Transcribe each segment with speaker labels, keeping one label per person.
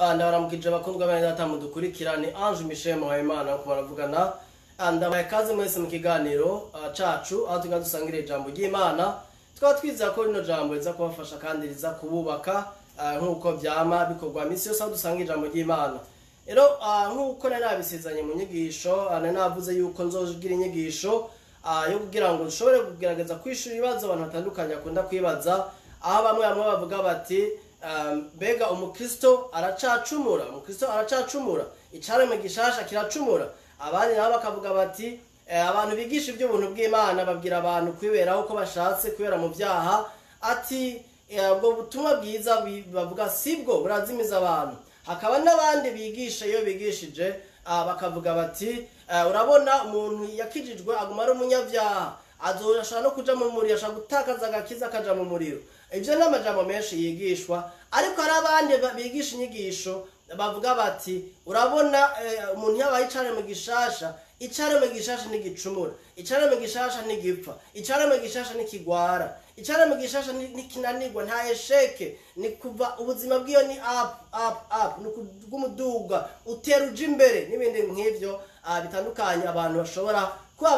Speaker 1: Ndabaramukije bakundwa bene data mudukurikira, ni Ange Michel Muhayimana ko baravugana. Ndabaye kaze mwese mu kiganiro cacu, aho tuga dusangira ijambo ry'Imana. Tukaba twizera ko rino jambo riza kubafasha kandi riza kububaka, nk'uko vyama bikorwa misi yose aho dusanga ijambo ry'Imana. Rero nk'uko nari nabisezanye mu nyigisho, nari navuze yuko nzogira inyigisho yo kugira ngo dushobore kugerageza kwishura ibibazo abantu batandukanye bakunda kwibaza, aho bamwe bamwe bavuga bati: "Mbega umukristo aracacumura? Umukristo aracacumura? Icaremwe gishasha kiracumura?" Abandi nabo bakavuga bati: "Abantu bigisha iby'ubuntu bw'Imana babwira abantu kwiberaho uko bashatse, kwibera mu byaha." Ati: "Ubwo butumwa bwiza bavuga sibwo, burazimiza abantu." Hakaba n'abandi bigisha, iyo bigishije bakavuga bati: "Urabona umuntu yakijijwe aguma ari umunyabyaha, azoshobora no kuja mu muriro, ashobora gutakaza agakiza akaja mu muriro." Ivyo ni amajambo menshi yigishwa, ariko hari abandi bigisha inyigisho bavuga bati: "Urabona umuntu yabaye icaremwe gishasha, icaremwe gishasha ntigicumura, icaremwe gishasha ntigipfa, icaremwe gishasha ntikigwara, icaremwe gishasha ntikinanirwa, nta échec, ni kuva ubuzima bw'iyo ni up, up, up, ni kubw'umuduga utera uja imbere," n'ibindi nk'ivyo bitandukanye abantu bashobora kuba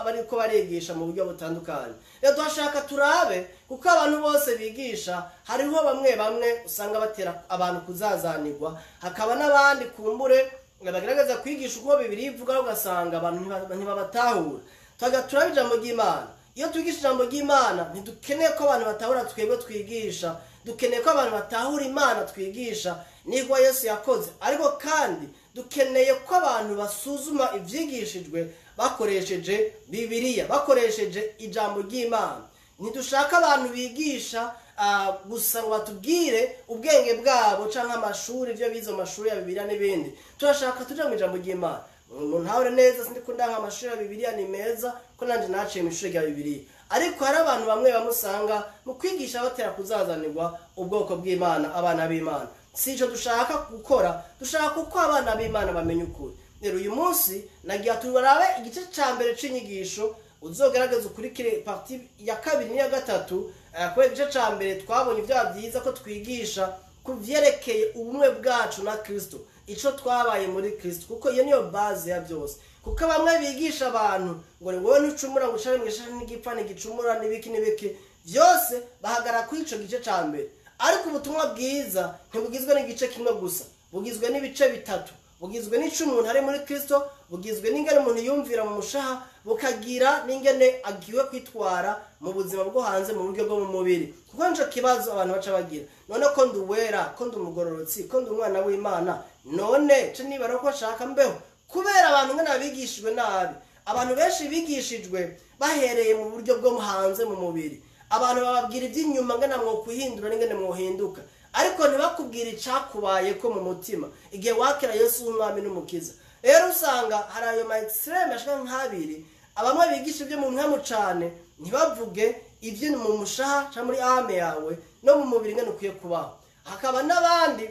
Speaker 1: bariko barigisha mu buryo butandukanye. Rero tuhashaka turabe, kuko abantu bose bigisha, hariho bamwe bamwe usanga batera abantu kuzazanirwa, hakaba n'abandi kumbure bagerageza kwigisha uko Bibiliya ivuga, ugasanga abantu ntibabatahura. Tuhaga turabe ijambo ry'Imana. Iyo twigisha ijambo ry'Imana, ntidukeneye ko abantu batahura twebwe twigisha, dukeneye ko abantu batahura Imana twigisha nigwa Yesu yakoze. Ariko kandi dukeneye ko abantu basuzuma ivyigishijwe bakoresheje Bibiliya, bakoresheje ijambo ry'Imana. Ntidushaka abantu bigisha gusa ngo batubwire ubwenge bwabo canke amashuri, ivyo bize mu mashuri ya Bibiliya n'ibindi. Turashaka tuje mu ijambo ry'Imana. Umuntu ntahure neza, sindiko ndanka amashuri ya Bibiliya, ni meza ko nanje naciye mu ishuri rya Bibiliya, ariko hari abantu bamwe bamusanga mu kwigisha batera kuzazanirwa ubwoko bw'Imana, abana b'Imana. Si ico dushaka gukora, dushaka kuko abana b'Imana bamenya ukuri. Rero uyu munsi nagira turabe igice ca mbere c'inyigisho. Uzogerageza ukurikire partie ya kabiri n'iya gatatu, kubera igice ca mbere twabonye ibyaha byiza ko twigisha ku vyerekeye ubumwe bwacu na Kristo, ico twabaye muri Kristo, kuko iyo niyo base ya byose. Kuko bamwe bigisha abantu ngo ni wowe ntucumura, ngo ucare mw'ishashe n'igipfa ntigicumura, n'ibiki n'ibiki byose, bahagarara kuri ico gice ca mbere. Ariko ubutumwa bwiza ntibugizwe n'igice kimwe gusa, bugizwe n'ibice bitatu: bugizwe n'ico umuntu ari muri Kristo, bugizwe n'ingene umuntu yumvira mu mushaha, bukagira n'ingene agiwe kwitwara mu buzima bwo hanze, mu buryo bwo mu mubiri. Kuko nico kibazo abantu baca bagira: none ko ndi uwera, ko ndi umugororotsi, ko ndi umwana w'Imana, none ce nibara ko nshaka mbeho? Kubera abantu ngene bigishijwe nabi, abantu benshi bigishijwe bahereye mu buryo bwo hanze mu mubiri. Abantu bababwira iby'inyuma, ngena mwokwihindura n'ingene mwohinduka, ariko ntibakubwire icakubaye ko mu mutima igihe wakira Yesu w'Umwami n'Umukiza. Rero usanga hari ayo ma extrêmes ashika nk'abiri: abamwe bigisha ibyo mu mpwemu cane, ntibavuge ibyo mu mushaha canke muri âme yawe no mu mubiri ngene ukwiye kubaho. Hakaba n'abandi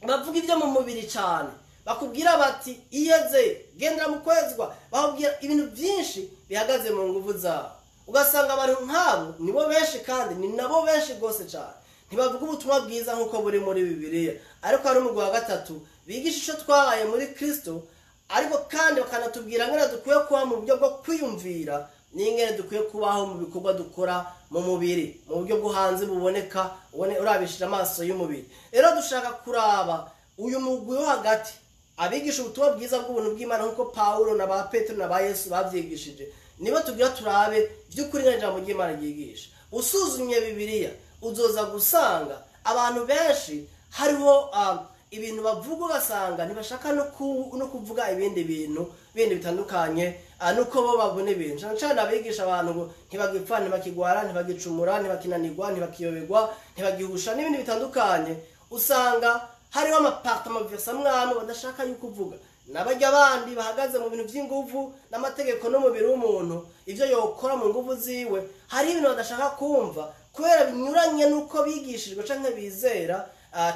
Speaker 1: bavuga ibyo mu mubiri cane, bakubwira bati: "Iyeze, gendera mu kwezwa," bakubwira ibintu byinshi bihagaze mu nguvu zabo. Ugasanga abantu nk'abo nibo benshi, kandi ni nabo benshi rwose cyane, ntibavuga ubutumwa bwiza nk'uko buri muri Bibiliya. Ariko hari umugwi wa gatatu bigisha icyo twabaye muri Kristo, ariko kandi bakanatubwira ngene dukwiye kuba mu buryo bwo kwiyumvira n'ingene dukwiye kubaho mu bikorwa dukora mu mubiri, mu buryo bwo hanze buboneka, ubone urabishije amaso y'umubiri. Rero dushaka kuraba uyu mugwi wo hagati, abigisha ubutumwa bwiza bw'ubuntu bw'Imana nk'uko Pawulo na ba Petero na ba Yesu bavyigishije. Nibo tugira turabe by'ukuri ngene ijambo ry'Imana ryigisha. Usuzumye Bibiliya, uzoza gusanga abantu benshi hariho ibintu bavuga, ugasanga ntibashaka no kuvuga ibindi bintu bindi bitandukanye nuko bo babona ibintu. Cane cane abigisha abantu ngo ntibagipfa, ntibakigwara, ntibagicumura, ntibakinanirwa, ntibakiyoberwa, ntibagihusha n'ibindi bitandukanye, usanga hariho ama parties, ama versets amwe amwe badashaka yuko uvuga. N'abarya abandi bahagaze mu bintu by'inguvu n'amategeko n'umubiri w'umuntu, ibyo yokora mu nguvu ziwe, hari ibintu badashaka kumva kubera binyuranye n'uko bigishijwe canke bizera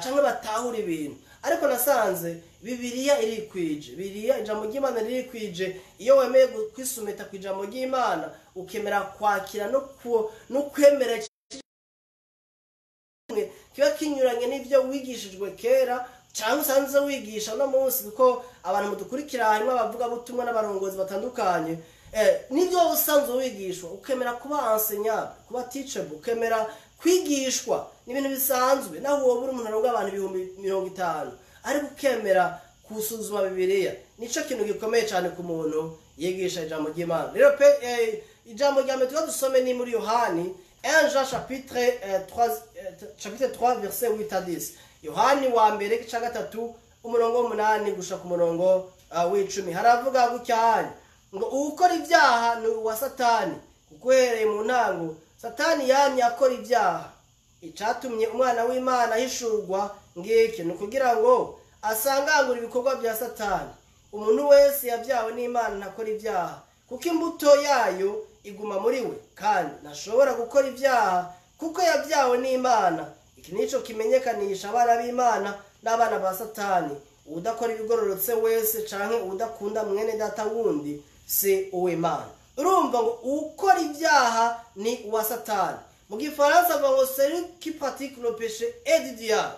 Speaker 1: canke batahura ibintu. Ariko nasanze Bibiliya irikwije, Bibiliya, ijambo ry'Imana ririkwije. Iyo wemeye kwisumita ku ijambo ry'Imana, ukemera kwakira no kwemera kiba kinyuranye n'ibyo wigishijwe kera. cyangwa usanzwe wigisha no munsi, kuko abantu mudukurikira harimo abavuga butumwa n'abarongozi batandukanye, nibyo usanzwe wigishwa, ukemera kuba enseignable, kuba teachable, ukemera kwigishwa, ni ibintu bisanzwe. Naho wowe uri umuntu aronga abantu 50,000, ariko ukemera gusuzuma Bibiliya, nico kintu gikomeye cyane ku muntu yigisha ijambo ry'Imana. Rero pe ijambo rya mbere tuba dusome ni muri Yohani 1 Jean chapitre 3, chapitre 3 verset 8 à 10. Yohani wa mbere igice 3 umurongo 8 gushika ku murongo w'10, haravuga gutya ngo ukora ibyaha ni uwa Satani, kuko uhereye mu ntango Satani yamye akora ibyaha. Icatumye umwana w'Imana ahishurwa ngiki ni ukugira ngo asangangure ibikorwa bya Satani. Umuntu wese yabyawe n'Imana ntakora ibyaha, kuko imbuto yayo iguma muri we, kandi ntashobora gukora ibyaha kuko yabyawe n'Imana. Iki nico kimenyekanisha abana b'Imana n'abana ba Satani. Udakora ibigororotse wese canke udakunda mwene data wundi si uw'Imana. Urumva ngo ukora ibyaha ni uwa Satani. Mu gifaransa bavuga ngo celui qui pratique le péché est du diable.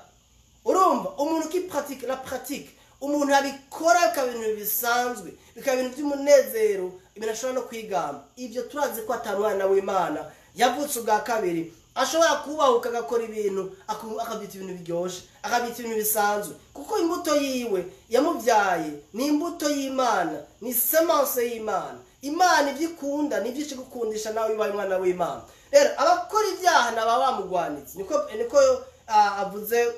Speaker 1: Urumva umuntu qui pratique la pratique, umuntu abikora bikaba ibintu bisanzwe, bikaba ibintu by'umunezero, ibintu ashobora no kwigamba. Ibyo turazi ko atari umwana w'Imana yavutse ubwa kabiri ashobora kubahuka agakora ibintu akabyita ibintu biryoshe, akabyita ibintu bisanzwe, kuko imbuto yiwe yamubyaye ni imbuto y'Imana, ni semence y'Imana. Imana ibyo ikunda nibyo ikigukundisha nawe ubaye umwana w'Imana. Rero abakora ibyaha naba bamugwanitse, niko avuze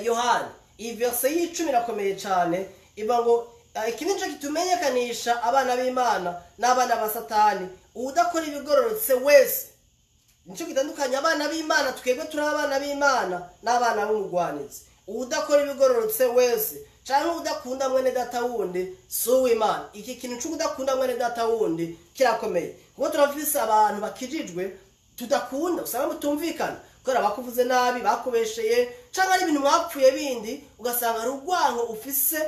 Speaker 1: Yohana. Iyi verse y'10 irakomeye cyane, iba ngo iki nico kitumenyekanisha abana b'Imana n'abana ba Satani. Udakora ibigororotse wese, nico gitandukanya abana b'Imana, twebwe turi abana b'Imana n'abana b'umugwanitsi. Udakora ibigororotse wese canke udakunda mwene data wundi si uw'Imana. Iki kintu cyo kudakunda mwene data wundi kirakomeye, kuko turafise abantu bakijijwe tudakunda, usanga mutumvikana kubera bakuvuze nabi, bakubesheye, canke ari ibintu mwapfuye bindi, ugasanga ari urwango ufise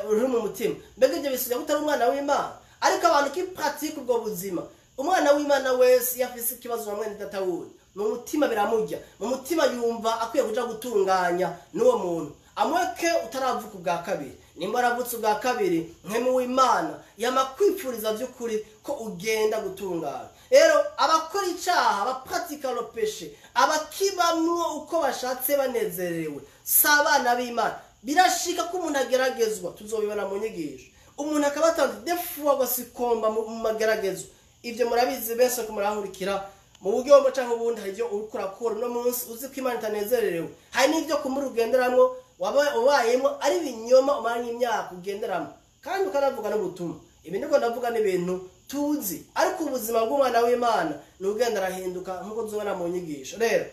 Speaker 1: ruri mu mutima. Mbega ibyo bisiga utari umwana w'Imana? Ariko abantu ki pratique ubwo buzima, umwana w'Imana wese yafise ikibazo na mwene data wundi mu mutima biramurya, mu mutima yumva akwiye kuja gutunganya n'uwo muntu. Amweke utaravuka ubwa kabiri, nimba aravutse ubwa kabiri nkemu w'Imana yamakwifuriza by'ukuri ko ugenda gutungana. Rero abakora icaha, abapratika le péché, abakibamwo uko bashatse banezerewe, si abana b'Imana. Birashika ko umuntu ageragezwa, tuzobibona mu nyigisho, umuntu akaba atanze defu agasikomba mu mageragezo. Ivyo murabizi bese ko murahurikira mu buryo bumwe canke ubundi. Hari ivyo uriko urakora uno munsi uzi ko Imana itanezererewe, hari n'ivyo kumuri ugenderamwo wabayemo ari ibinyoma umaranye imyaka ugenderamo, kandi ukanavuga n'ubutumwa. Ibi niko ndavuga n'ibintu tuzi, ariko ubuzima bw'umwana w'Imana ni ugenda arahinduka nk'uko tuzobona mu nyigisho. Rero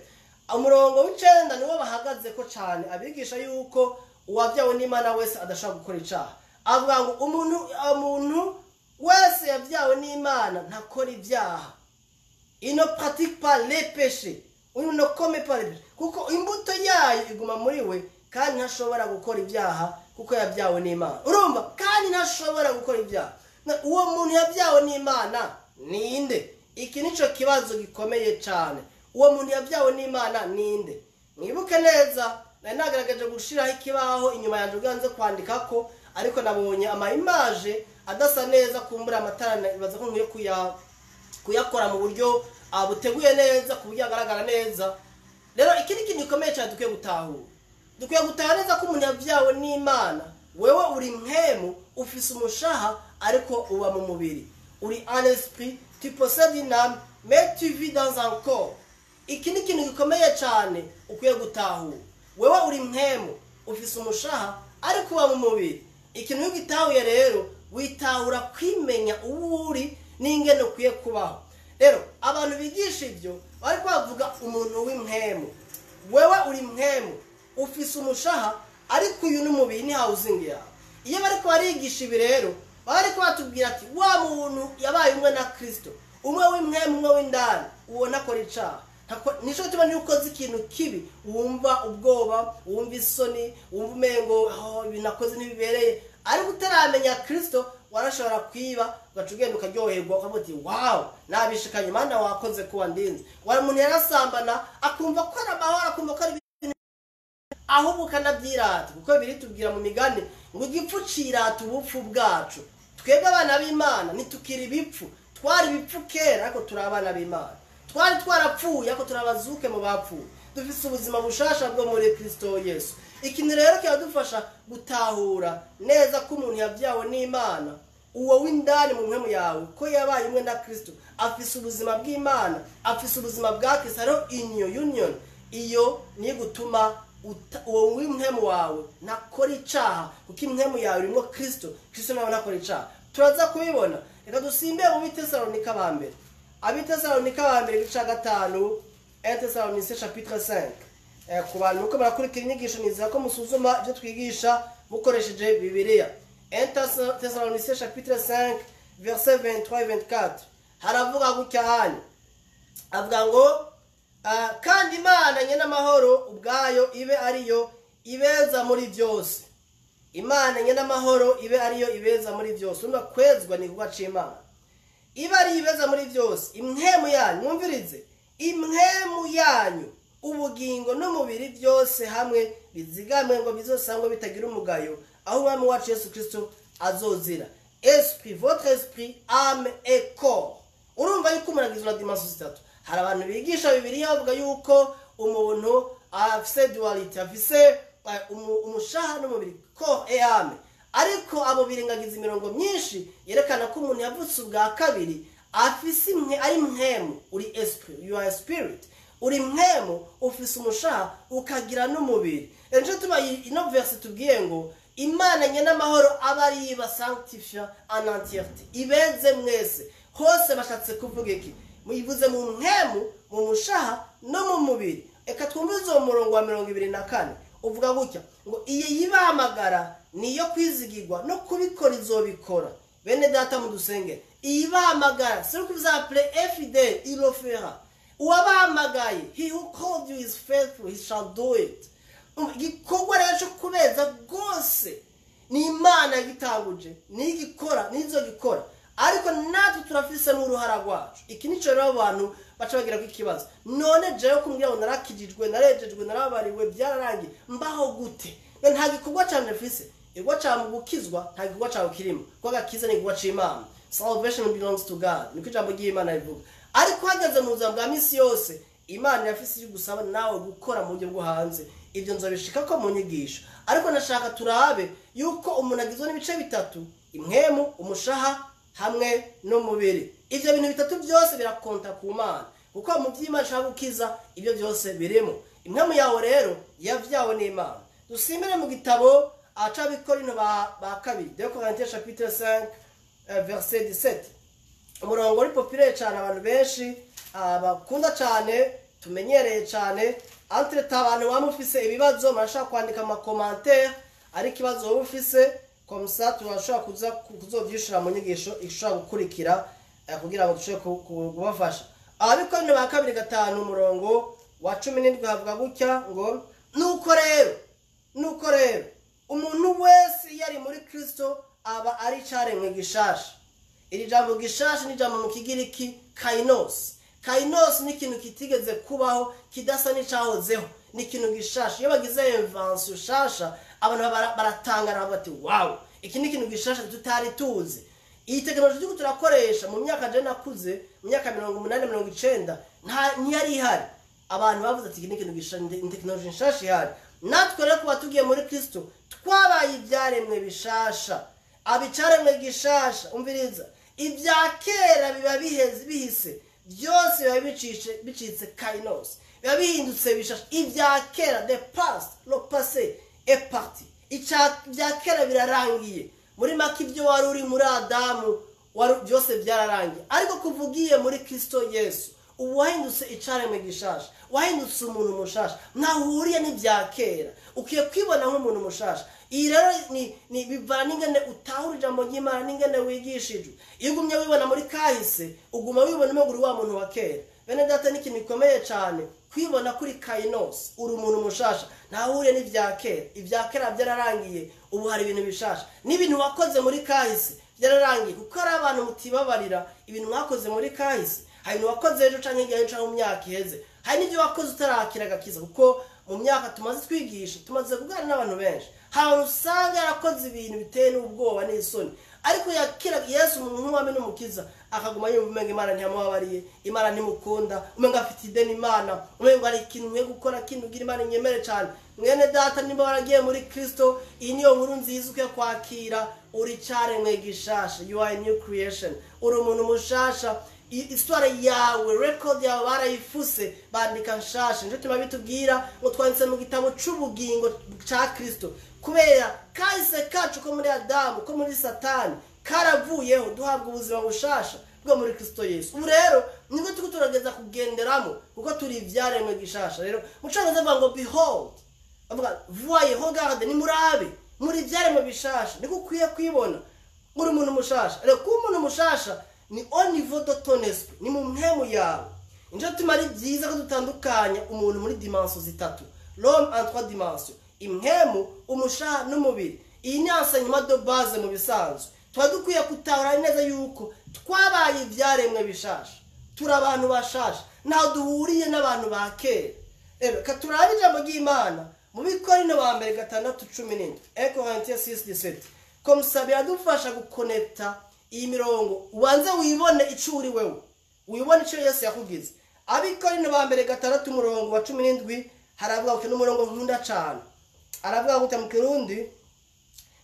Speaker 1: umurongo w'9 niwo bahagaze ko cane abigisha yuko uwabyawe n'Imana wese adashobora gukora icaha. Avuga ngo umuntu wese yabyawe n'Imana ntakora ibyaha. Il ne pratique pas les péchés, il ne commet pas les péchés, kuko imbuto yayo iguma muri we, kandi ntashobora gukora ibyaha kuko yabyawe n'Imana. Urumva, kandi ntashobora gukora ibyaha. Uwo muntu yabyawe n'Imana ninde? Iki nico kibazo gikomeye cyane. Uwo muntu yabyawe n'Imana ninde? Mwibuke neza, nari nagaragaje gushiraho ikibaho inyuma yanjye uganze kwandika ko, ariko nabonye ama image adasa neza, kumbura amatara nibaza ko nkwiye kuyakora mu buryo buteguye neza ku buryo agaragara neza. Rero iki ni ikintu gikomeye cyane dukwiye gutahura. Dukwiye gutahura neza ko umuntu yabyawe n'Imana, wewe uri mpemu, ufise umushaha, ariko uba mu mubiri, uri en esprit, tu possèdes une âme, mais tu vis dans un corps. Iki ni ikintu gikomeye cyane ukwiye gutahura. Wewe uri mpemu, ufise umushaha, ariko uba mu mubiri. Ikintu iyo ugitahuye rero witahura kwimenya uwo uri n'ingene ukwiye kubaho. Rero abantu bigisha ibyo bari bavuga umuntu w'impemu. Wewe uri mpemu, ufise umushaha, ariko uyu ni umubiri, ni housing yawe. Iyo bariko barigisha ibi rero bariko batubwira ati wa muntu yabaye umwe na Kristo, umwe w'impemu, umwe w'indani, uwo ntakora icaha. Nico gituma niyo ukoze ikintu kibi wumva ubwoba, wumva isoni, wumva umengo ibi nakoze ntibibereye. Ariko utaramenya Kristo warashobora kwiba, ugaca ugenda ukaryoherwa, ukavuga uti wow, nabishikanye, Mana wakoze kuba ndinze. Wari umuntu yarasambana akumva ko ari amahoro, akumva ko ari ibintu, Ahubwo ukanabyirata, kuko biritubwira mu migani ngo igipfu cirata ubupfu bwacu. Twebwe abana b'Imana ntitukiri ibipfu. Twari ibipfu kera, ariko turi abana b'Imana. Twari twarapfuye, ariko turabazuke mu bapfuye. Dufise ubuzima bushasha bwo muri Kristo Yesu. Ikintu rero kiradufasha gutahura neza ko umuntu yabyawe n'Imana, uwo w'indani mu mpwemu yawe, ko yabaye umwe na Kristo, afise ubuzima bw'Imana, afise ubuzima bwa Kristo. Hariho union iyo niyo gutuma uwo w'impwemu wawe ntakora icaha, kuko impwemu yawe irimo Kristo, Kristo nawe ntakora icaha. Turaza kubibona. Reka dusimbe mu Bitesalonika ba mbere, Abitesalonika ba mbere igice ca 5, 1 Thessaloniciens chapitre 5. Ku bantu uko barakurikira inyigisho, nizera ko musuzuma ibyo twigisha mukoresheje Bibiliya. 1 Thessaloniciens chapitre 5 verset 23 et 24 haravuga gutya hanyu, avuga ngo kandi Imana nyene amahoro ubwayo ibe ariyo ibeza muri byose. Imana nyene amahoro ibe ariyo ibeza muri byose. Urumva, kwezwa ni igikorwa c'Imana. Ibe ari ibeza muri byose impwemu yanyu, mwumvirize, impwemu yanyu, ubugingo n'umubiri byose hamwe bizigamwe ngo bizosangwe bitagira umugayo aho Umwami wacu Yesu Kristo azozira. Esprit, votre esprit, âme et corps. Urumva yuko umuntu agizwe na dimensions zitatu. Hari abantu bigisha Bibiliya bavuga yuko umuntu afise dualité, afise umushaha n'umubiri, corps et âme, ariko abo birengagiza imirongo myinshi yerekana ko umuntu yavutse ubwa kabiri afise imwe, ari mpwemu. Uri esprit, you are a spirit, uri mpwemu, ufise umushaha, ukagira n'umubiri. Rero tuba ino verse tubwiye ngo Imana nyene amahoro aba ari iba sanctifia en entièreté, ibeze mwese hose. Bashatse kuvuga iki? Muyivuze mu mpwemu, mu mushaha no mu mubiri. Reka twumvize uwo murongo wa 24, uvuga gutya ngo iyi yibahamagara niyo kwizigirwa, no kubikora izobikora. Bene data, mudusengere. Iyibahamagara, celui qui vous a appelé est fidèle, il le fera. Uwabahamagaye, he who called you is faithful, he shall do it. Igikorwa rero cyo kubeza rwose ni Imana yagitanguje, nigikora, nizogikora, ariko natwe turafisemo uruhara rwacu. Iki nico rero abantu baca bagira ko ikibazo: none jewe kumbwira ngo narakijijwe, narejejwe, narabariwe, byararangiye, mbaho gute? None nta gikorwa canje mfise? Igikorwa ca mu gukizwa nta gikorwa cawe kirimo, kuko agakiza ni igikorwa c'Imana. Salvation belongs to God, niko ijambo ry'Imana rivuga. Ariko hageze mu buzima bwa misi yose, Imana irafise icyo gusaba nawe gukora mu buryo bwo hanze. Ibyo nzobishika ko mu nyigisho, ariko nashaka turabe yuko umuntu agizwe n'ibice bitatu: impwemu, umushaha hamwe n'umubiri. Ibyo bintu bitatu byose birakonta ku Mana, kuko mu by'Imana ishaka gukiza ibyo byose birimo. Impwemu yawe rero yavyawe n'Imana. Dusimbire mu gitabo c'Abikorino ba kabiri, 2 Corinthiens chapitre 5 verset 17, umurongo uri populaire cyane, abantu benshi bakunda cyane, tumenyereye cyane. Entre abantu waba ufise ibibazo, murashobora kwandika ama commentaires, ariko ikibazo waba ufise comme ça turashobora kuza kuzovyishura mu nyigisho ishobora gukurikira, kugira ngo dushobore kubafasha. Abikorino ba kabiri 5 umurongo wa 17 havuga gutya ngo nuko rero umuntu wese iyo ari muri Kristo aba ari icaremwe gishasha. Iri jambo gishasha ni ijambo mu Kigiriki kainos. Kainos ni ikintu kitigeze kubaho, kidasa n'icahozeho, ni ikintu gishasha. Iyo bagize invention shasha, abantu baratangara bati: "Wow, iki ni ikintu gishasha tutari tuzi." Iyi tekinoloji turiko turakoresha mu myaka je nakuze, mu myaka 80, 90, nta ntiyari ihari. Abantu bavuze ati: "Iki ni ikintu gishasha, ni tekinoloji nshasha ihari." Natwe rero kuba tugiye muri Kristo, twabaye ibyaremwe bishasha, abicaremwe gishasha. Umviriza, ibya kera biba biheze, bihise, byose biba bicitse kainos, biba bihindutse bishasha. Ibya kera, the past, le passé est parti. Ibya kera birarangiye. Muri make, ibyo wari uri muri Adamu wari byose byararangiye, ariko kuva ugiye muri Kristo Yesu, ubu wahindutse icaremwe gishasha, wahindutse umuntu mushasha, ntahuriye n'ibya kera. Ukwiye kwibona nk'umuntu mushasha. Iyi rero ni bivana n'ingene utahura ijambo ry'Imana n'ingene wigishijwe. Iyo ugumye wibona muri kahise, uguma wibona umengo uri wa muntu wa kera. Bene data, ni ikintu gikomeye cyane kwibona kuri kainos, uri umuntu mushasha, ntahuriye n'ibya kera. Ibya kera byararangiye, ubu hari ibintu bishasha. N'ibintu wakoze muri kahise byararangiye, kuko hari abantu mutibabarira ibintu mwakoze muri kahise. Hari ibintu wakoze ejo canke hirya y'ejo canke mu myaka iheze, hari n'ibyo wakoze utarakira agakiza, kuko Mu myaka tumaze twigisha, tumaze kuganira n'abantu benshi, hari abantu usanga yarakoze ibintu biteye n'ubwoba n'isoni, ariko yakira Yesu nk'umwami n'umukiza akaguma yumva umenga Imana ntiyamubabariye, Imana ntimukunda, umenga afite ideni Imana, umenga hari ikintu nkwiye gukora kindi ugira Imana inyemere cyane. Mwene data, nimba waragiye muri Kristo, iyi niyo nkuru nziza ukwiye kwakira. Uri cyaremwe gishasha, you are a new creation, uri umuntu mushasha. Histoire yawe, record yawe barayifuse, bandika nshasha. Nico tuma bitubwira ngo twanditse mu gitabo c'ubugingo ca Kristo, kubera kahise kacu ko muri Adamu, ko muri Satani karavuyeho, duhabwa ubuzima bushasha bwo muri Kristo Yesu. Ubu rero nibwo turiko turageza kugenderamo, kuko turi ivyaremwe gishasha. Rero mu Congereza bavuga ngo behold, bavuga voyez, regarde, nimurabe, muri ivyaremwe bishasha. Niko ukwiye kwibona, uri umuntu mushasha. Rero kuba umuntu mushasha ni au niveau de ton esprit, ni mu mpemu yawe. Nico gituma ari byiza ko dutandukanya umuntu muri dimensions zitatu, l'homme en trois dimensions: impwemu, umushaha n'umubiri. Iyi ni enseignement de base. Mu bisanzwe tuba dukwiye gutahura neza yuko twabaye ibyaremwe bishasha, turi abantu bashasha, ntaho duhuriye n'abantu ba kera. Rero reka turabe ijambo ry'Imana mu Bikorino ba mbere 6:17, 1 Corinthiens 6:17. Comme ça biradufasha gukonekta iyi mirongo, ubanze wibone ico uri wewe, wibone ico Yesu yakugize. Abikorino ba mbere 6 umurongo wa 17 haravuga ngo, n'umurongo nkunda cane, aravuga gute mu Kirundi?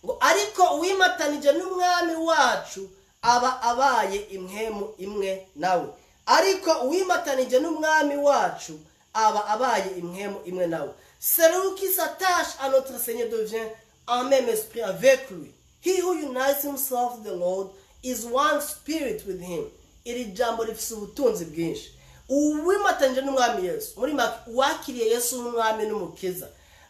Speaker 1: Ngo ariko uwimatanije n'umwami wacu aba abaye impwemu imwe nawe. Ariko uwimatanije n'umwami wacu aba abaye impwemu imwe nawe. Celui qui s'attache à notre Seigneur devient un même esprit avec lui. He who unites himself to the Lord is one spirit with him. Iri jambo rifise ubutunzi bwinshi. Uwimatanije n'umwami Yesu, muri make uwakiriye Yesu nk'umwami n'umukiza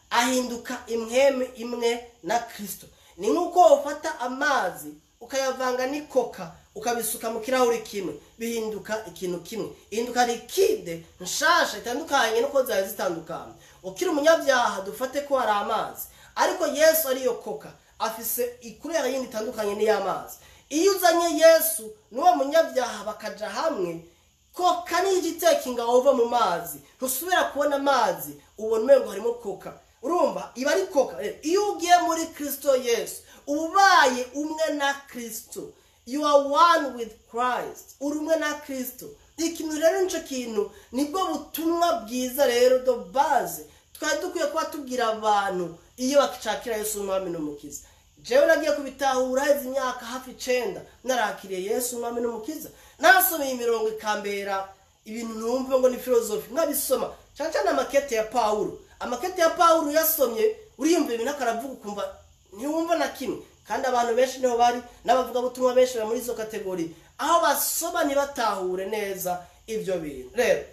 Speaker 1: ahinduka impwemu imwe na Kristo. Ni nk'uko ufata amazi ukayavanga n'ikoka, ukabisuka mu kirahuri kimwe, bihinduka ikintu kimwe, ihinduka liquide nshasha itandukanye nuko zari zitandukanye. Ukiri umunyabyaha, dufate ko hari amazi, ariko Yesu ariyo koka, afise ikurera yindi itandukanye n'iy'amazi. Iyo uzanye Yesu n'uwo munyabyaha bakaja hamwe, koka niyo itakinga over mu mazi, ntusubira kubona amazi, ubona umengo harimo koka. Urumva iba ari koka. Iyo ugiye muri Kristo Yesu ubaye umwe na Kristo, you are one with Christ, uri umwe na Kristo. Ikintu rero nico kintu, nibwo butumwa bwiza rero de base twari dukwiye kuba tubwira abantu iyo bakicakira Yesu umwami n'umukiza. Jewe nagiye kubitahura heze imyaka hafi 9 narakiriye Yesu umwami n'umukiza. Nasomeye imirongo ikambera ibintu ntumve ngo ni philosophy, nkabisoma cyane cyane amakete ya Paulo. Amakete ya Paulo yasomye, uriyumva ibintu akaravuga ukumva ntiwumva na kimwe. Kandi abantu benshi niho bari, n'abavuga butumwa benshi bari muri izo catégorie, aho basoma ntibatahure neza ibyo bintu. Rero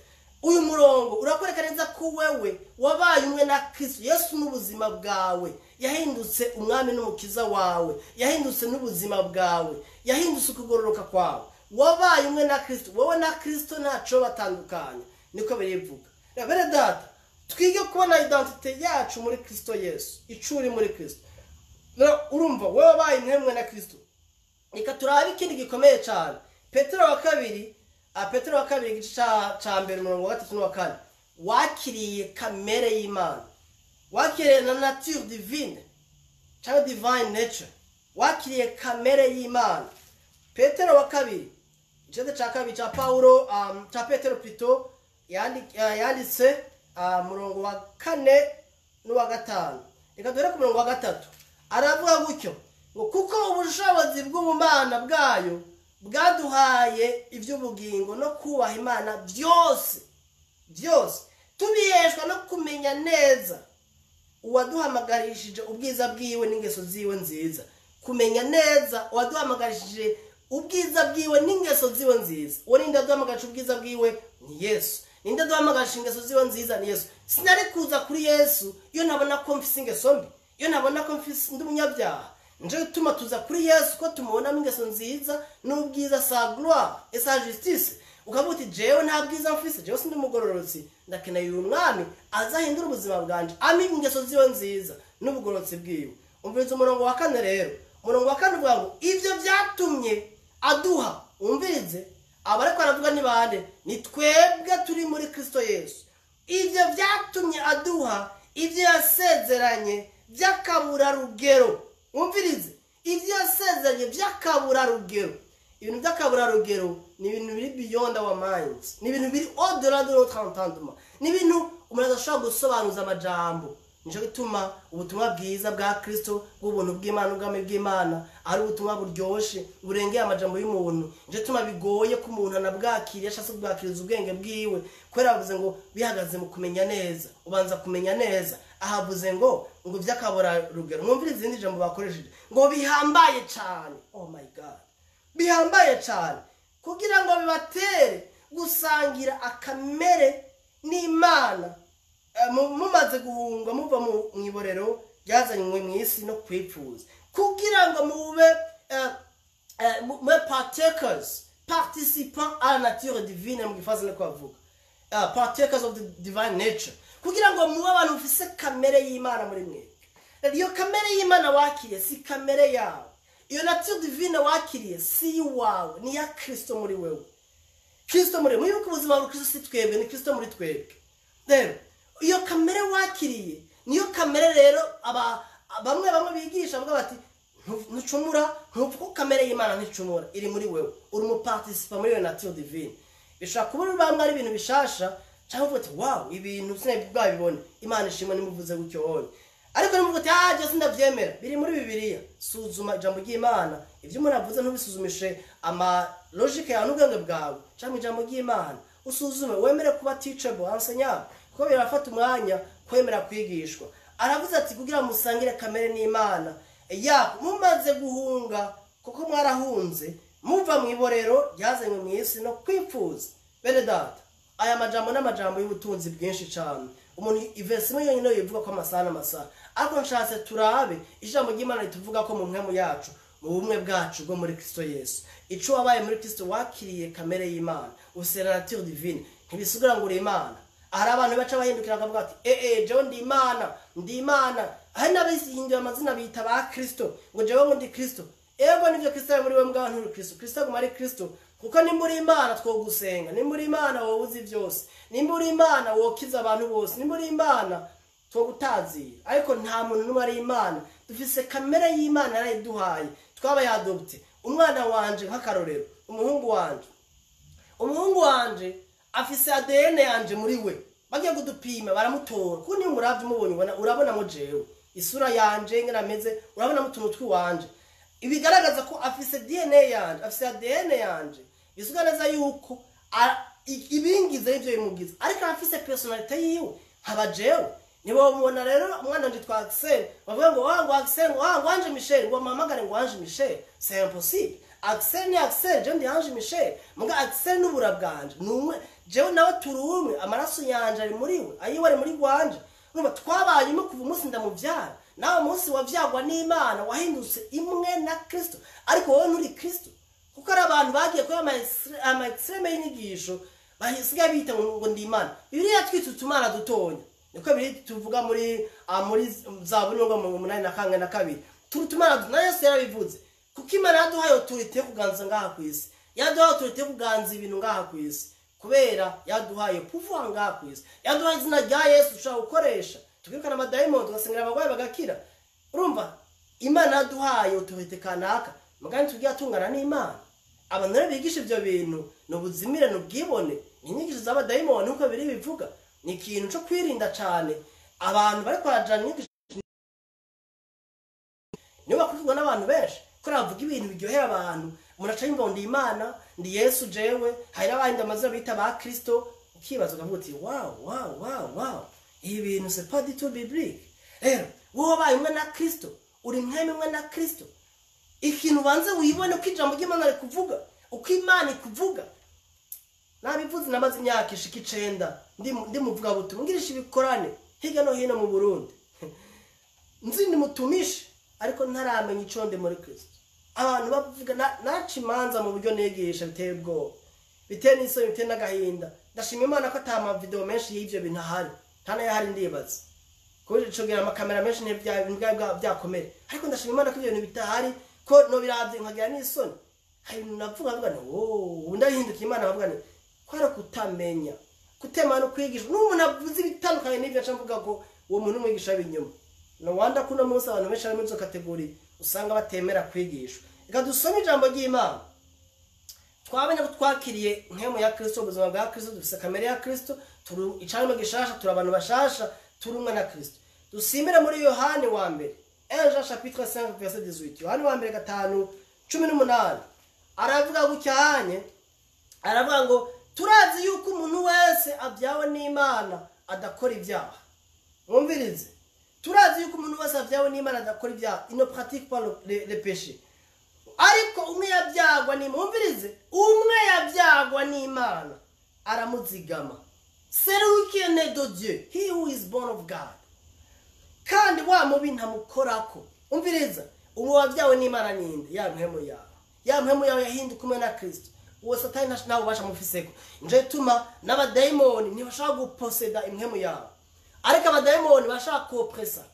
Speaker 1: uyu murongo urakwereka neza ko wewe wabaye umwe na Kristo Yesu n'ubuzima bwawe. Yahindutse umwami n'umukiza wawe, yahindutse n'ubuzima bwawe, yahindutse ukugororoka kwawe. Wabaye umwe na Kristo, wowe na Kristo ntaco batandukanye, niko birivuga. Rero bene data, twige kubona identité yacu muri Kristo Yesu, ico uri muri Kristo. Rero urumva wowe wabaye umwe na Kristo. Reka turabe ikindi gikomeye cyane, Petero wa kabiri, Petero wa kabiri igice ca mbere umurongo wa gatatu n'uwa kane. Wakiriye kamere y'Imana, wakiriye na nature divine cyangwa divine nature, wakiriye kamere y'Imana. Petero wa kabiri, igice ca kabiri ca Paulo, ca Petero plutôt, yanditse murongo wa kane n'uwa gatanu. Reka duhere ku murongo wa gatatu. Aravuga gutyo ngo kuko ubushobozi bw'ubumana bwayo bwaduhaye iby'ubugingo no kubaha Imana byose byose, tubiheshwa no kumenya neza uwaduhamagarishije ubwiza bwiwe n'ingeso ziwe nziza. Kumenya neza uwaduhamagarishije ubwiza bwiwe n'ingeso ziwe nziza. Uwo ninde aduhamagarishije ubwiza bwiwe? Ni Yesu. Ninde aduhamagarishije ingeso ziwe nziza? Ni Yesu. Sinari kuza kuri Yesu iyo ntabona ko mfise ingeso mbi, iyo ntabona ko mfise ndi umunyabyaha. Nico gituma tuza kuri Yesu ko tumubonamo ingeso nziza n'ubwiza, sa gloire et sa justice. Ukavuga uti jewe nta bwiza mfise, jewe sindi umugororotsi, ndakeneye uyu mwami azahindura ubuzima bwanje, ampe ingeso ziwe nziza n'ubugororotsi bwiwe. Umviriza umurongo wa kane rero. Umurongo wa kane uvuga ngo ivyo byatumye aduha. Umvirize, abariko aravuga ni bande? Ni twebwe turi muri Kristo Yesu. Ivyo byatumye aduha Ibyo yasezeranye by'akaburarugero. Mwumvirize, ibyo yasezeranye by'akaburarugero. Ibintu by'akaburarugero ni ibintu biri beyond our minds, ni ibintu biri au-delà de notre entendement, ni ibintu umuntu adashobora gusobanuza amajambo. Nico gituma ubutumwa bwiza bwa Kristo, bw'ubuntu bw'Imana, ubwami bw'Imana, ari ubutumwa buryoshe burengeye amajambo y'umuntu. Nico gituma bigoye ko umuntu anabwakira ashatse kubwakiriza ubwenge bwiwe, kubera bavuze ngo bihagaze mu kumenya neza, ubanza kumenya neza. Ahavuze ngo by'akaburarugero. Mwumvire izindi jambo bakoresheje, ngo bihambaye cyane. Oh my God, bihambaye cyane kugira ngo bibatere gusangira akamere n'Imana. Mumaze guhunga muva mu iborero ryazanywe mu isi no kwipfuza, kugira ngo mube mube partakers, participants à la nature divine, mu gifaransa niko bavuga, partakers of the divine nature, kugira ngo mube abantu mufise kamere y'Imana muri mwebwe. Rero iyo kamere y'Imana wakiriye si kamere yawe, iyo nature divine wakiriye si iwawe, ni iya Kristo muri wewe. Kristo muri wewe. Mwibuke ubuzima bwa Kristo si twebwe, ni Kristo muri twebwe. Rero iyo kamere wakiriye niyo kamere. Rero aba bamwe bamwe bigisha bavuga bati ntucumura, ntupfa, ko kamere y'Imana nticumura, iri muri wewe, uri umuparticipa muri iyo nature divine. Bishobora kuba uri bamwe ari ibintu bishasha, cyangwa uvuga ati wow, ibintu sinabibone, Imana ishimwe nimuvuze gutyo wowe. Ariko nimuvuga uti ah, je sindavyemera, biri muri Bibiliya. Suzuma ijambo ry'Imana. Ibyo umuntu avuze ntubisuzumishe ama logique yawe n'ubwenge bwawe, cyangwa ijambo ry'Imana. Usuzume, wemere kuba teachable, enseignable, kuko birafata umwanya kwemera kwigishwa. Aravuze ati kugira musangire kamere n'Imana yako, mumaze guhunga, kuko mwarahunze muva mu iborero ryazanywe mu isi no kwipfuza. Bene data, aya majambo n'amajambo y'ubutunzi bwinshi cyane. Umuntu iverse imwe yonyine yivuga ko amasaha n'amasaha, ariko nshatse turabe ijambo ry'Imana rituvuga ko mu mpwemu yacu, mu bumwe bwacu bwo muri Kristo Yesu. Ico wabaye muri Kristo, wakiriye kamere y'Imana, ufise la nature divine. Ntibisigura ngo uri Imana. Hari abantu baca bahindukira bakavuga ati jewe ndi Imana, ndi Imana. Hari n'abihinduye amazina bita ba Kristo, ngo jewe ngo ndi Kristo. Ego, nivyo, Kristo ari muri we, mugabo nturi Kristo. Kristo aguma ari Kristo, kuko nimba uri Imana twogusenga, nimba uri Imana wowe uzi byose, nimba uri Imana wokiza abantu bose, nimba uri Imana twogutazira. Ariko nta muntu n'umwe ari Imana. Dufise kamere y'Imana, yarayiduhaye, twabaye adopté. Umwana wanje, nk'akarorero, umuhungu wanje afise ADN yanje muri we. Bagiye kudupima baramutora, kuko niyo umuravye umubonye ubona, urabonamo jewe, isura yanje ingene ameze, urabonamo utuntu tw'iwanje, ibigaragaza ko afise DNA yanje, afise ADN yanje. Bisuga neza yuko ibingize nivyo bimugize, ariko arafise personnalité yiwe nkaba jewe. Nibo mubona rero umwana wanje twa Axel, bavuga ngo wa ngo Axel, ngo wa ngo Ange Michel, ngo mpamagare ngo Ange Michel. C'est impossible. Axel ni Axel, je ndi Ange Michel. Muga Axel n'ubura bwanje ni umwe, jewe nawe turi umwe, amaraso yanje ari muri we, ayiwe ari muri rwanje. Urumva twabaye umwe kuva umunsi ndamuvyara. Nawe umunsi wavyagwa n'Imana wahindutse imwe na Kristo, ariko wowe nturi Kristo, kuko ari abantu bagiye kuri ama extrême y'inyigisho, bahisigaye bita ngo ndi Imana. Bibiliya twita utumana dutonya, niko biri tuvuga muri Zaburi 82:2. Turi utumana na Yesu yarabivuze, kuko Imana yaduhaye autorité yo kuganza ngaha ku isi, yaduhaye autorité yo kuganza ibintu ngaha ku isi, kubera yaduhaye pouvoir ngaha ku isi, yaduhaye izina rya Yesu dushobora gukoresha tukirukana amadayimoni, tugasengera abarwayi bagakira. Urumva Imana yaduhaye autorité kanaka, mugani tugiye tungana n'Imana. Abantu rero bigisha ivyo bintu ni ubuzimire, ni ubwibone, ni inyigisho z'abadayimoni, nkuko biri bivuga. Ni ikintu co kwirinda cane. Abantu bariko barajana inyigisho nibo bakurikirwa n'abantu benshi, ko bavuga ibintu biryohera abantu. Umuntu aca yumva ngo ndi Imana, ndi Yesu jewe. Hari n'abandi amazina bita ba Kristo, ukibaza ukavuga uti wow, wow, wow, wow, ibi bintu c'est pas du tout biblique. Rero wowe wabaye umwe na Kristo, uri mwene umwe na Kristo. Ikintu ubanze wibone uko ijambo ry'Imana rikuvuga, uko Imana ikuvuga. Nabivuze, namaze imyaka ishika 9 ndi muvugabutumwa, ngirisha ibikorane hirya no hino mu Burundi, nzi ndi mutumishi, ariko ntaramenya ico ndi muri Kristo. Abantu bavuga naca imanza mu buryo nigisha biteye ubwoba, biteye n'isoni, biteye n'agahinda. Ndashima Imana ko ata mavideo menshi y'ivyo bintu ahari, nta n'ayahari ndibaza, kubera ico gihe amakamera menshi ntibyari byakomere. Ariko ndashima Imana ko ivyo bintu bitahari, ko no biravye nkagira n'isoni. Hari ibintu navuga nkavuga nti wowe, ubu ndahindukiye Imana, nkavuga nti kwari kutamenya, kutema no kwigishwa n'umuntu avuze ibitandukanye n'ivyo, aca mvuga ko Uwo muntu umwigisha w'ibinyoma. No wanda kuno munsi abantu benshi bari muri izo catégories usanga batemera kwigishwa. Reka dusome ijambo ry'Imana. Twabonye ko twakiriye mpwemu ya Kristo, ubuzima bwa Kristo, dufise kamere ya Kristo, turi icaremwe gishasha, turi abantu bashasha, turi umwe na Kristo. Dusimbire muri Yohani wa mbere, 1 Jean chapitre 5 verset 18. Yohani wa mbere 5:18 aravuga gucyanye, aravuga ngo turazi yuko umuntu wese abyawe n'Imana adakora ibyaha. Mwumvirize, turazi yuko umuntu wese abyawe n'Imana adakora ibyaha, il ne pratique pas le péché. Ariko umwe yabyagwa ni, mwumvirize, umwe yabyagwa n'Imana aramuzigama, celui qui est né de Dieu, he who is born of God, kandi wa mubi ntamukorako. Umviriza, umwe wabyawe n'Imana ninde? Ya mpwemu yawe, ya mpwemu yawe yahinduka umwe na Kristo. Uwo Satani ntawe ubasha mufiseko. Nico gituma n'abadayimoni ntibashobora guposeda impwemu yawe, ariko abadayimoni bashaka kuopresa,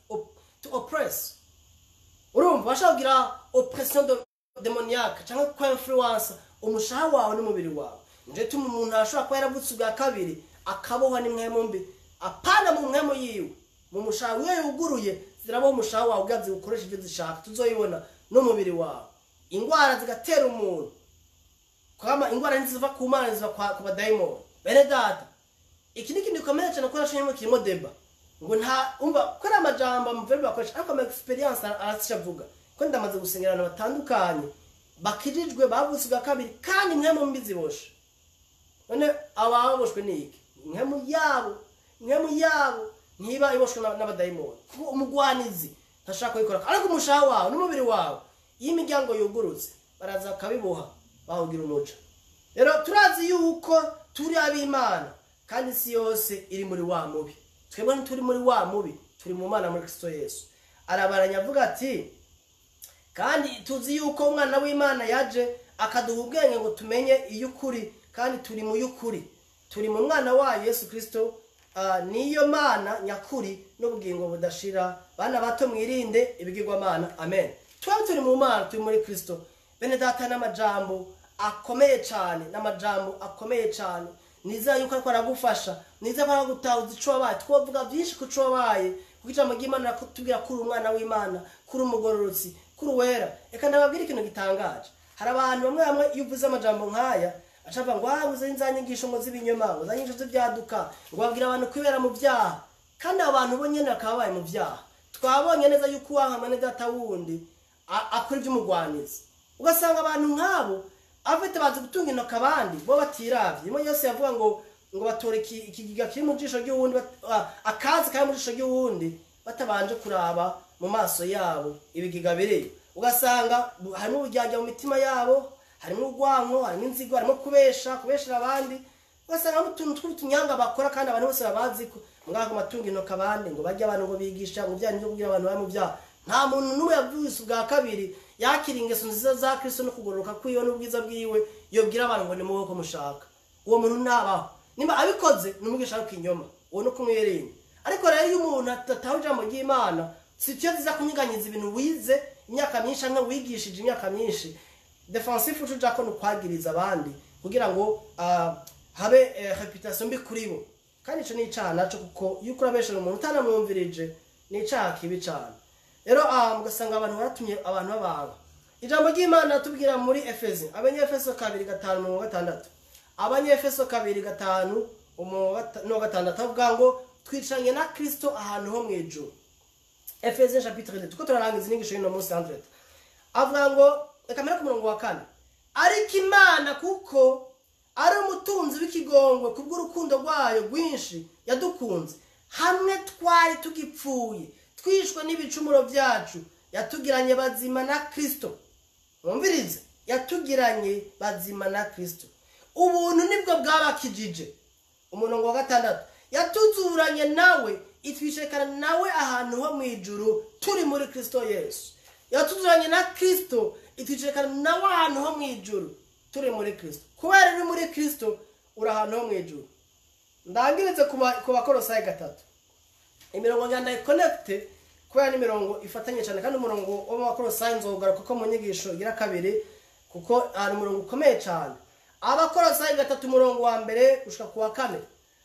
Speaker 1: to oppress, urumva, bashaka kugira oppression démoniaque cyangwa ku influence umushaha wawe n'umubiri wawe. Nico gituma umuntu ashobora kuba yaravutse ubwa kabiri akabohwa n'impwemu mbi, apana mu mpwemu yiwe, mu mushaha wiwe yuguruye ziraboha umushaha wawe ubwazi ukoresha ibyo zishaka, tuzoyibona, n'umubiri wawe. Ingwara zigatera umuntu kwama, ingwara ntiziva ku Mana, ziva ku badayimoni. Bene data, iki ni ikintu gikomeye cyane, ko nashoyemo kirimo débat ngo nta umva ko ari amajambo amuveri bakoresha, ariko ama expérience arasisha avuga ko ndamaze gusengera abantu batandukanye bakirijwe, bavutse ubwa kabiri, kandi impwemu mbi ziboshe. None ababoshwe ni iki? Impwemu yabo, impwemu yabo ntiba iboshwe n'abadayimoni, kuko umugwanizi ntashaka kuyikora. Ariko umushaha wawe n'umubiri wawe, iyo imiryango yugurutse baraza bakabiboha, bawugira umuco. Rero turazi yuko turi ab'Imana, kandi isi yose iri muri wa mubi. Twebwe ntituri muri wa mubi, turi mu Mana muri Kristo Yesu. Arabaranya avuga ati kandi tuzi yuko umwana w'Imana yaje akaduha ubwenge ngo tumenye iy'ukuri, kandi turi mu y'ukuri, turi mu mwana wayo Yesu Kristo. Niyo Mana nyakuri n'ubugingo budashira. Bana bato, mwirinde ibigirwamana. Amen. Twaba turi mu Mana, turi muri Kristo. Bene data, n'amajambo akomeye cyane, n'amajambo akomeye cyane. Nizera yuko ariko aragufasha, nizera ko aragutahuza ico wabaye. Twovuga byinshi ku co wabaye, kuko ijambo ry'Imana riratubwira ko uri umwana w'Imana, kuri umugororotsi, kuri uwera. Reka ndababwira ikintu gitangaje. Hari abantu bamwe bamwe iyo uvuze amajambo nk'aya acavuga ngo ah, ngo za nyigisho ngo z'ibinyoma, ngo za nyigisho z'ibyaduka, ngo babwira abantu kwibera mu byaha, kandi abo bantu bo nyene bakaba babaye mu byaha. Twabonye neza yuko uwanka mwene data wundi akora iby'umugwanizi. Ugasanga abantu nk'abo afite bazi gutunga intoki abandi bo batiravye. Rimwe yose yavuga ngo batora ikigiga kiri mu jisho ry'uwundi, akazi kari mu jisho ry'uwundi batabanje kuraba mu maso yabo ibigiga biriyo. Ugasanga harimo uburyarya mu mitima yabo, harimo urwanko, harimo inzigo, harimo kubesha, kubeshera abandi. Ugasanga harimo utuntu tw'utunyanga bakora, kandi abantu bose babazi ko ngaho matunga intoki abandi, ngo bajye abantu ngo bigisha ngo bya byo kubwira abantu bari mu byaha. Nta muntu n'umwe yavutse ubwa kabiri, yakira ingeso nziza za Kristo no kugororoka kwiwe n'ubwiza bwiwe, yobwira abantu ngo nimubeho ko mushaka. Uwo muntu ntabaho. Nimba abikoze ni umwigisha w'ikinyoma, uwo no kumwirinda. Ariko rero iyo umuntu atataho ijambo ry'Imana, si cyo ziza kunyiganyiza ibintu wize imyaka myinshi hamwe wigishije imyaka myinshi. Defensive uca ko ni ukwagiriza abandi kugira ngo habe réputation mbi kuri bo, kandi ico ni icaha naco, kuko iyo urabeshera umuntu utanamwumvirije ni icaha kibi cane. Rero mugasanga abantu baratumye abantu babanga. Ijambo ry'Imana tubwira muri Efezi, Abanyefeso 2:5-6, Abanyefeso 2:5-6, avuga ngo twicaranye na Kristo ahantu ho mu ijuru. Efesiens chapitre 2, tuko turarangiza inyigisho y'uno munsi. 100 avuga ngo, reka mbere ku murongo wa kane: ariko Imana, kuko ari umutunzi w'ikigongwe, kubw'urukundo rwayo rwinshi yadukunze, hamwe twari tugipfuye twishwe n'ibicumuro byacu, yatugiranye bazima na Kristo. Mwumvirize, yatugiranye bazima na Kristo, ubuntu nibwo bwabakijije. Umurongo wa gatandatu: yatuzuranye nawe, itwishekana nawe ahantu ho mu ijuru turi muri Kristo Yesu. Yatuzuranye na Kristo, itwishekana nawe ahantu ho mu ijuru turi muri Kristo. Kubera uri muri Kristo, uri ahantu ho mu ijuru. Ndangirize ku Bakorosayi 3. Imirongo nganda connect kubera n'imirongo ifatanye cyane, kandi umurongo wo mu Bakorosayi nzogaruka ko mu nyigisho igira kabiri, kuko ari umurongo ukomeye cyane. Abakorosayi 3, umurongo wa mbere gushika ku wa kane,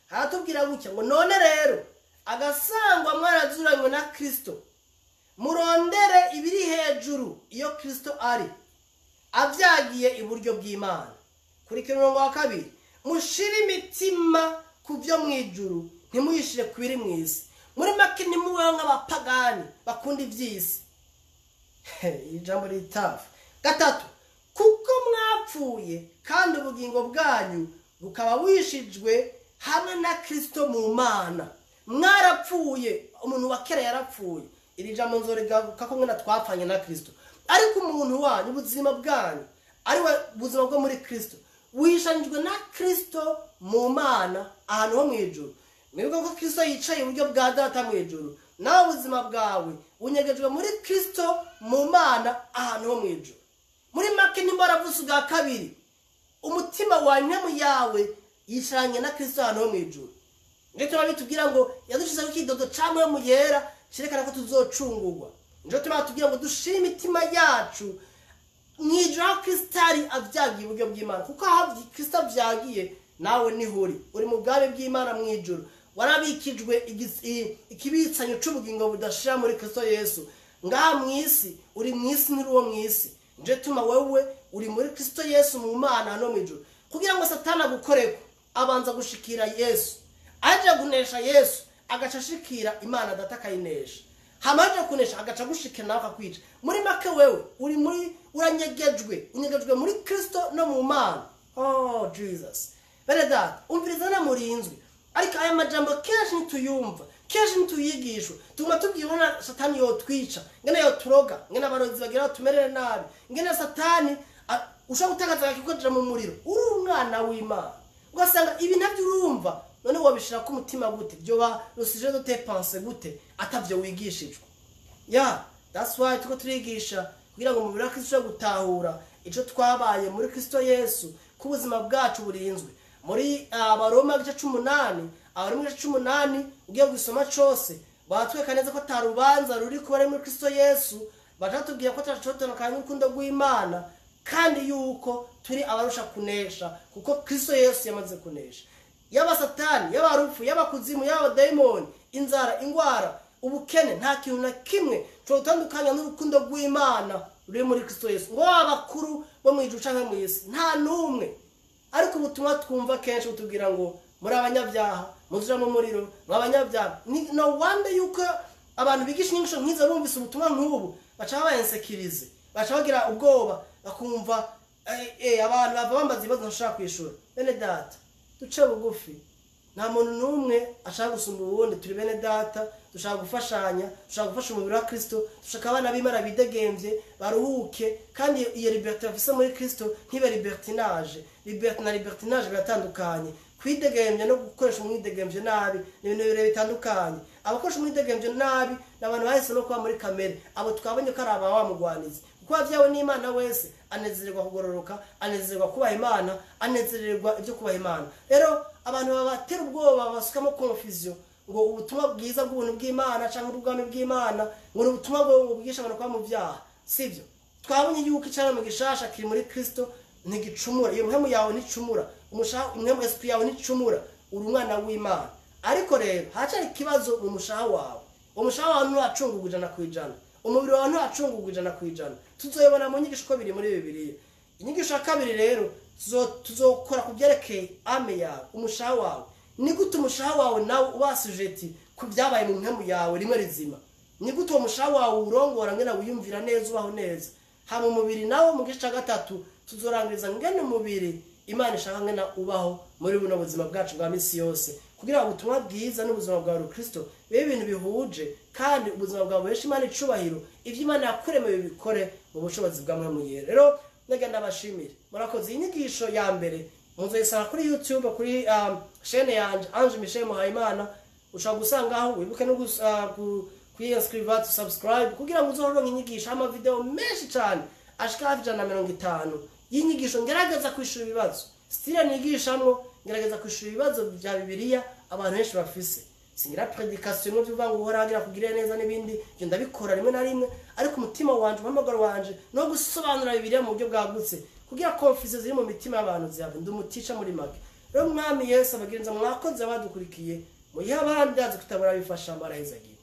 Speaker 1: haratubwira gutya ngo none rero Agasangwa mwarazuranywe na Kristo, murondere ibiri hejuru iyo Kristo ari, avyagiye iburyo bw'Imana. Kurikira umurongo wa 2: mushire imitima ku byo mw'ijuru, ntimuyishire ku biri mw'isi. Muri make ntimubeho nk'abapagani bakunda ivy'isi. Ijambo ritafu. 3, kuko mwapfuye kandi ubugingo bwanyu bukaba bwishijwe hamwe na Kristo mu Mana. Mwarapfuye, umuntu wa kera yarapfuye. Iri jambo nzorigaruka ko mwena twapfanye na Kristo, ariko umuntu wanyu, ubuzima bwanyu ari we buzima bwo muri Kristo, wishanijwe na Kristo mu Mana ahantu ho mw'ijuru. Mwibuke ko Kristo yicaye iburyo bwa Data mw'ijuru, nawe ubuzima bwawe bunyegejwe muri Kristo mu Mana ahantu ho mw'ijuru. Muri make nimba waravutse ubwa kabiri, umutima wawe, impemu yawe yishanye na Kristo ahantu ho mw'ijuru. Nico tuba bitubwira ngo yadushizeho ikidodo ca Mpwemu Yera cerekana ko tuzocungurwa. Nico tuba batubwira ngo dushire imitima yacu mw'ijuru aho Kristo ari avyagiye iburyo bw'Imana, kuko aho Kristo avyagiye nawe niho uri, uri mu bwami bw'Imana mw'ijuru. Warabikijwe ikibitsanyo c'ubugingo budashira muri Kristo Yesu. Ngaha mw'isi uri mw'isi, nturi uwo mw'isi. Nico tuma wewe uri muri Kristo Yesu mu Mana hano mw'ijuru. Kugira ngo Satani agukoreko, abanza gushikira Yesu, aje kunesha Yesu, agaca ashikira Imana Data akayinesha. Hama aje kunesha agaca agushikira nawe akakwica. Muri make wewe uri muri, uranyegejwe, unyegejwe muri Kristo no mu Mana. Oh Jesus. Bene data, umviriza na murinzwe. Ariko aya majambo kenshi ntituyumva, kenshi ntituyigishwa. Tuguma tubwirwa na Satani yotwica, ngene yoturoga, ngene abarozi bagira batumerere nabi, ngene Satani ushobora gutakaza akikojeje mu muriro. Uri umwana w'Imana, ugasanga ibi ntabyo urumva. None wabishira ku mutima gute? Byoba le sujet de tes pensées gute atavyo wigishijwe? Yeah, that's why tuko turigisha kugira ngo umubiri wa Kristo ushobore gutahura ico twabaye muri Kristo Yesu, ko ubuzima bwacu burinzwe. Muri Abaroma igice c'umunani, Abaroma igice c'umunani ugiye gusoma cose, batwereka neza ko ata rubanza ruri kuba ari muri Kristo Yesu. Baratubwiye ko atacotandukanye n'urukundo rw'Imana, kandi yuko turi abarusha kunesha kuko Kristo Yesu yamaze kunesha. Yaba Satani, yaba rupfu, yaba kuzimu, yaba daimoni, inzara, ingwara, ubukene, nta kintu na kimwe cotandukanya n'urukundo rw'Imana ruri muri Kristo Yesu. Ngo abakuru bo mw'ijuru canke mw'isi, nta n'umwe. Ariko ubutumwa twumva kenshi butubwira ngo muri abanyabyaha, muzuja mu muriro, muri abanyabyaha. Ni no wonder yuko abantu bigisha inyigisho nk'izo bumvise ubutumwa nk'ubu baca babainsekirize, baca bagira ubwoba, bakumva abantu bava bambaza ibibazo ntashaka kwishura. Bene data, duce bugufi. Nta muntu n'umwe ashaka gusumba uwundi, turi bene data, dushaka gufashanya, dushaka gufasha umubiri wa Kristo, dushaka abana b'Imana bidegemvye, baruhuke, kandi iyo liberté bafise muri Kristo ntibe libertinage. Liberté na libertinage biratandukanye. Kwidegemvya no gukoresha umwidegemvyo nabi ni ibintu bibiri bitandukanye. Abakoresha umwidegemvyo nabi ni abantu bahisemo kuba muri kamere, abo twabonye ko ari aba wa mugwanizi. Kuko wavyawe n'Imana wese anezererwa kugororoka, anezererwa kubaha Imana, anezererwa ibyo kubaha Imana. Rero abantu babatera ubwoba, babasukamo confusion ngo ubutumwa bwiza bw'ubuntu bw'Imana canke ubwami bw'Imana ngo ni ubutumwa bwo bwigisha abantu kuba mu vyaha. Sivyo. Twabonye yuko icana mu gishasha kiri muri Kristo ntigicumura. Iyo mpemu yawe nticumura, umushaha impemu esprit yawe nticumura, uri umwana w'Imana. Ariko rero hacari ikibazo mu mushaha wawe. Umushaha wawe nturacungurwa 100%, umubiri wawe nturacungurwa 100%. Tuzoyobona mu nyigisho ko biri muri Bibiliya. Inyigisho ya kabiri rero tuzokora ku byerekeye ame yawe, umushaha wawe. Ni gute umushaha wawe nawe uba sujeti ku byabaye mu mpemu yawe rimwe rizima? Ni gute uwo mushaha wawe urongora ngena wiyumvira neza, ubaho neza? Hama umubiri nawo mu gice ca 3 tuzorangiriza ngene umubiri Imana ishaka ngena ubaho muri buno buzima bwacu bwa misi yose, kugira ngo ubutumwa bwiza n'ubuzima bwa Kristo bibe ibintu bihuje, kandi ubuzima bwawe buheshe Imana icubahiro, ivyo Imana yakuremeye bikore mu bushobozi bwa Mpwemu Yera. Rero nega ndabashimire, murakoze. Iyi nyigisho ya mbere muzoyisanga kuri YouTube, kuri chaîne yanje Ange Michel Muhayimana. Ushobora gusangaho, wibuke no kuyinscribe, to subscribe, kugira ngo uzoronke inyigisho, ama video menshi cyane ashika hafi 150 y'inyigisho. Ngerageza kwishura ibibazo, style nigishamwo ngerageza kwishura ibibazo bya Bibiliya abantu benshi bafise. Singira predication mu byuvuga ngo uhora agira kugira neza n'ibindi, ibyo ndabikora rimwe na rimwe, ariko umutima wanje, umuhamagaro wanje no gusobanura Bibiliya mu buryo bwagutse, kugira confusion ziri mu mitima y'abantu zihave. Ndi umutica muri make. Rero Mwami Yesu abagenza, mwakoze abadukurikiye, Muyihe abandi, ndazi kutabura bifasha, barahezagiwe.